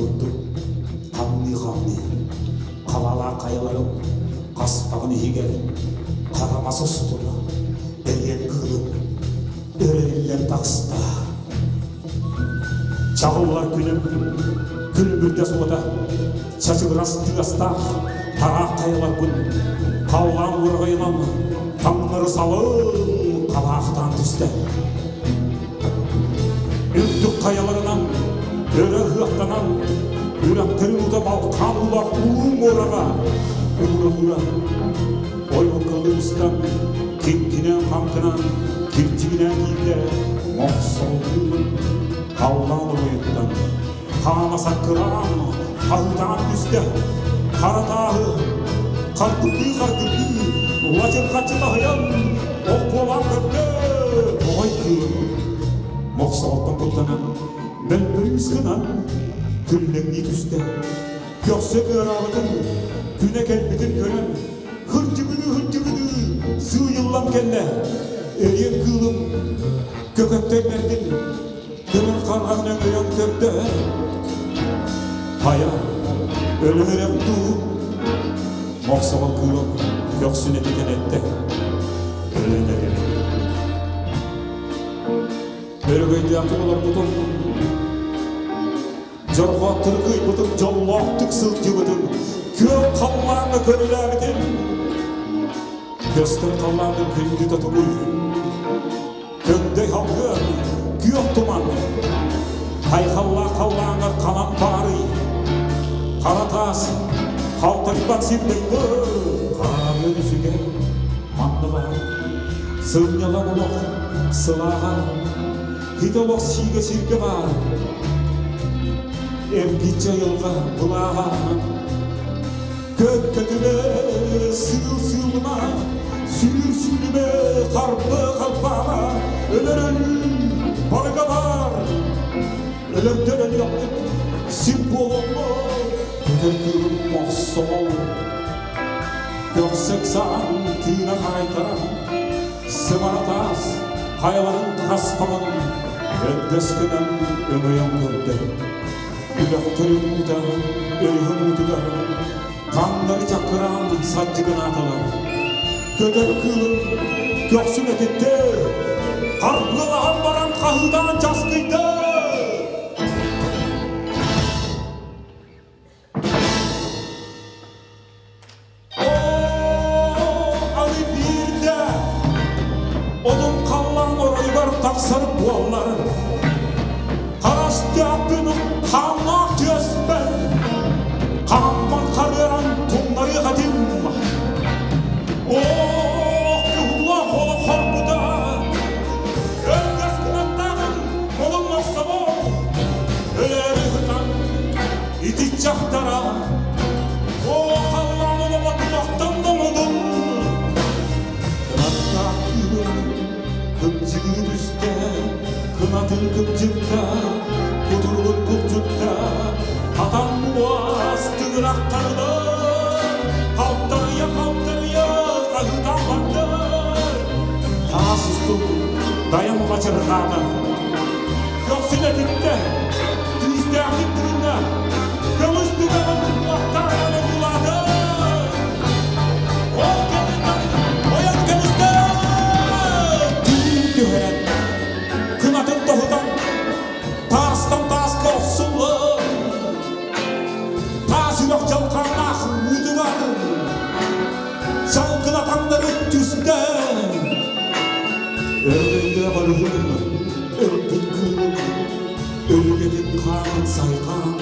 курдук хамныы-хамныы, хабалаах хайаларын хаспаҕын иһигэр хара мас устун эриэн кыылын өрөрүллэн таҕыста. Чаҕыллар күнүм күлүмүрдэс уота чачыгырас тыастаах тараах хайаларбын халлаан уораҕайынан таҥнары салын халаахтаан түстэ. Үрдүк хайаларынан өрө ыһыахтанан үрэхтэрин ута балкаан уулаах улуу муораҕа уура-уура ойуоккалыы устан киҥкинээн-хаҥкынаан кирдьигинээн киирдэ мохсоҕолдуун халлаан оройуттан хаана саккыраан хаһыытаан түстэ хара тааһы харгырдыы-харгырдыы лачырҕаччы таһыйан оккуолаан көрдө оҕой кыыл мохсоҕоттон куттанан мөлбөрүүс гынан күллэҥнии түстэ көхсө ыараабытын күнэ кэлбитин көрөн хырдьыгыныы-хырдьыгыныы сыыйыллан кэллэ эриэн кыылым көкөттөй бэрдин Көмөр хараҕын өҥөйөн көрдө. Хайа, өлөн дуу? Мохсоҕол кыылым көхсүн этитэн эттэ. Өлөн эрэбин. Өрөгөйдөөхтүк олорбутум, дьорҕооттук ыйбытым, дьоллоохтук сылдьыбытым, күөх халлааҥҥа көрүлээбитим. Көстөр халлааным күндү тотугуй. Көҥдөй халгыан, күөх туман, хайхаллаах халлааҥҥар ханан баарый? Хара таас, халтарыйбат сир дойду, хараҥа үсүгэ манна баар. Сынньалаҥ олох сылааҕа, хит олох сиигэ сиргэ баар. Эргиччи айылҕа былааҕа, Көккөтүмэ, сыыл сыылыма, сүүр сүүрүмэ, харбы харбаама, өлөр өлүү барыга бар. Өлөрдөр өлүөхпүт, сир буолуохпут, көтөр кыылым мохсоҕол. Көхсө ыксаан, тыына хаайтаран, сымара таас хайаларын хаспаҕын өндөс гынан өҥөйөн көрдө. Үрэхтэрин уута өрүһүн уутугар таҥнары чаккыраан садьыгынаатылар. Көтөр кыылын көхсүн этиттэ, харбыалаһан баран хаһыытаан часкыйда. Алы биирдэ одун халлаан оройугар тахсар буоллар харастыахпын хааннаах түөспэр хааммар харыаран тумнарыах этим Ох, кыһыллаах олох хорбута өлгөс кынаттааҕым олун мохсобор өлөөрү ытан итиччахтара Оо, халлаан олоҕо туохтан да модун Кынаттаах кыыһым кыпчыгыы түстэ, кынатын кыпчытта, кутуругун купчутта, хатан муос тыҥырахтарынан халтарыйа-халтарыйа хаһыытаан барда. Таас устун дайан бачырҕаата, көхсүн этиттэ, күүстээхтик тыынна, көмүс түгэҕин уоттаах ойуулаата. Ол кэнниттэн ойон кэбистэ! Түүн түһэрэн, кынатын тоһутан, таастан тааска охсуллан, таас үрэх дьалхааннаах уутугар салгылатаннары түстэ. Өргөйдөөх өрүһүм, өлбүт кыылым, өлүгэтин хаанын сайҕаан,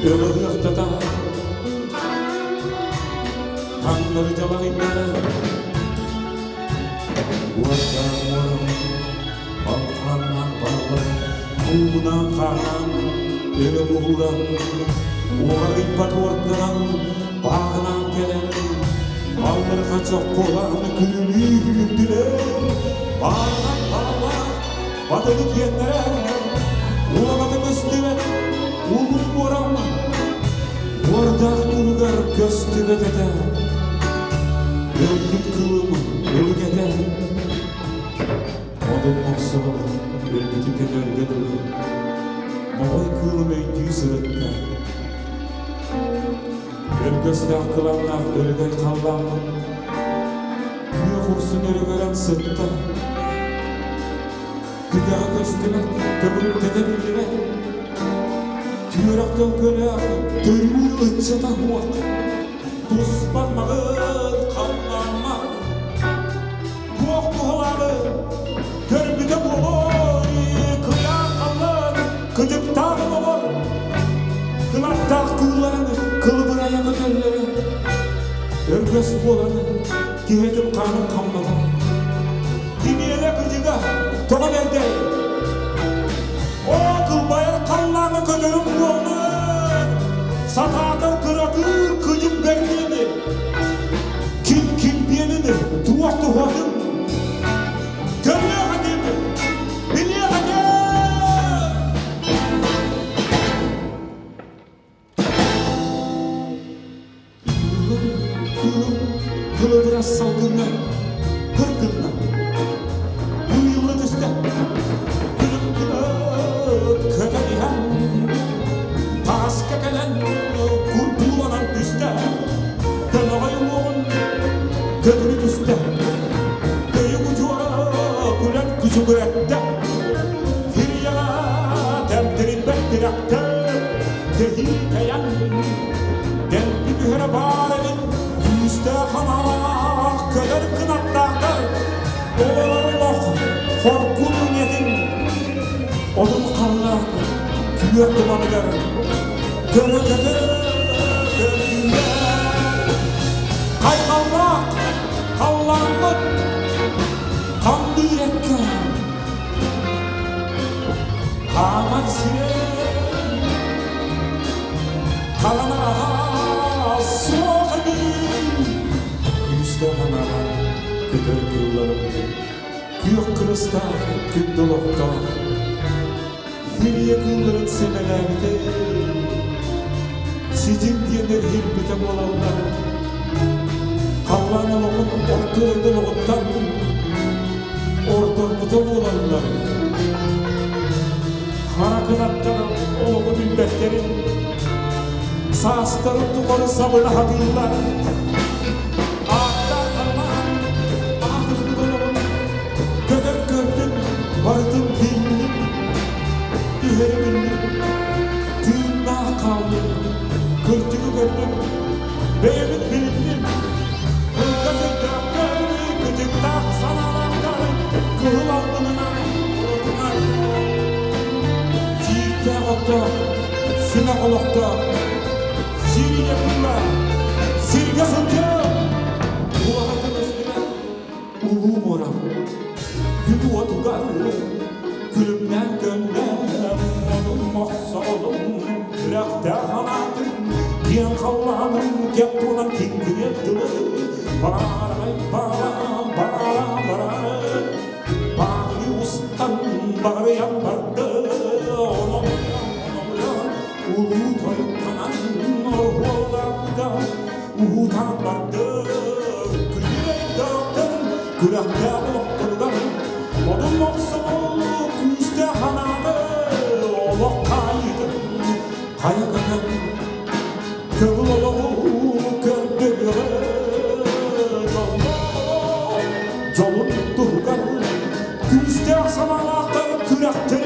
өрөһүөхтата, таҥнары дьалаҕыйда, уордаах уоран, балхааннаах баллан, куугунаан хаанаан, өрө буһууран, уҕарыйбат уорданан, бааҕынаан кэлэн, баллырҕа чоккулаан күрүлүү үүрдүлэр, баарынан баалаах батыгы киэннэрэ, уолата көстүбэт, улуу муорам, уордаах нууругар көстүбэт этэ, өлбүт кылым өлүгэтэ. Одун мохсоҕол өлбүтүн көнөргө дылы. Моҕой кыылым өйдүү сырытта. Өргөстөөх кыланнаах өрөгөй халлааммын күөх урсун өрөгөрөн сытта. Түгэҕэ көстүбэт, көбүрүктэтэ биллибэт. Түөрэх төлкөлөөх төрүүр ыччата уот. Туспар маҕын халлааммар туох туһалааны көрбүтэ буолуой, кыйаан халлаан кытыктаах олоҕор кынаттаах кыылларын кылыбырайа көтөллөрө өргөс буолан киһитин хаанын хаммата Кимиэлэ кыдьыга тоҕо бэрдэй? Оо, кылбайар халлааҥҥа көтөрүм буоллун! Сатаатар кыратыыр кыдьык бэрдиэни! Ким килбиэнин туох туһатын? Көрүөх этим, билиэх этим! Кылыбырас салгыҥҥа кыргынна, ыйылла түстэ, күлүк көтөн иһэн, тааска кэлэн курдууланан түстэ, көмөҕөй уоҕун көтүрү түстэ, көйүк удьуора күлэн күчүгүрэттэ, кирийэҕэ тэмтэрийбэт тирэхтэ, кэһии тэйэн, дэлби түһэрэ баар эбит, күүстээх аналаах көтөр кынаттаахтар, олорор олох хоргун ийэтин, одун халлаан күөх туманыгар көрө-көтө көрдүүлэр. Хайҕаллаах халлааммыт хандыыр эккэ хааман сирэй харанараҕа суох эбит. Күүстээх анаан көтөр кыылларым күөх кырыстаах күндү олохтоох хирийэ кыылларын сэмэлээбитэ сидьиҥ диэннэр иһирбитэ буолаллар. Халлаан олоҕун орто дойду олоҕуттан ордорбута буолаллар. Хара кынаттар олоҕу билбэттэрин саастарын тухары сабына сатыыллар. Ааттаах халлаан аатырбыт олоҕун көтөр көрдүм, барытын биллим, түһэри биллим, тыыннаах хааллым, кырдьыгы көрдүм, бэйэбин билинним. Кылгас өйдөөхтөр, кыдьыктаах санаалаахтар кыһыл албынынан олордунар. Сииктээх оттоох, симэх олохтоох, сиригэ кыыла, сиргэ сылдьар, улахан көстүбэт улуу муора. Күн уотугар күлүмнээн көннө, онун мохсоҕолун, күрэхтээх анаатын, киэҥ халлаанын кэп туонан киҥкиниэр дылы, барай барам барам барай, баҕайы устан баҕарыйан барды, онон улуу тойуктанан оруолларда уһуутаан барды. Күнүрөйдөөхтөр күрэхтээх олохторугар модун мохсоҕол күүстээх анааны олох хаайыытын хайа көтөн көҥүл олоҕу көрдөрүөҕэ дьолун туһугар күүстээх санаалаахтар күрэхтэрин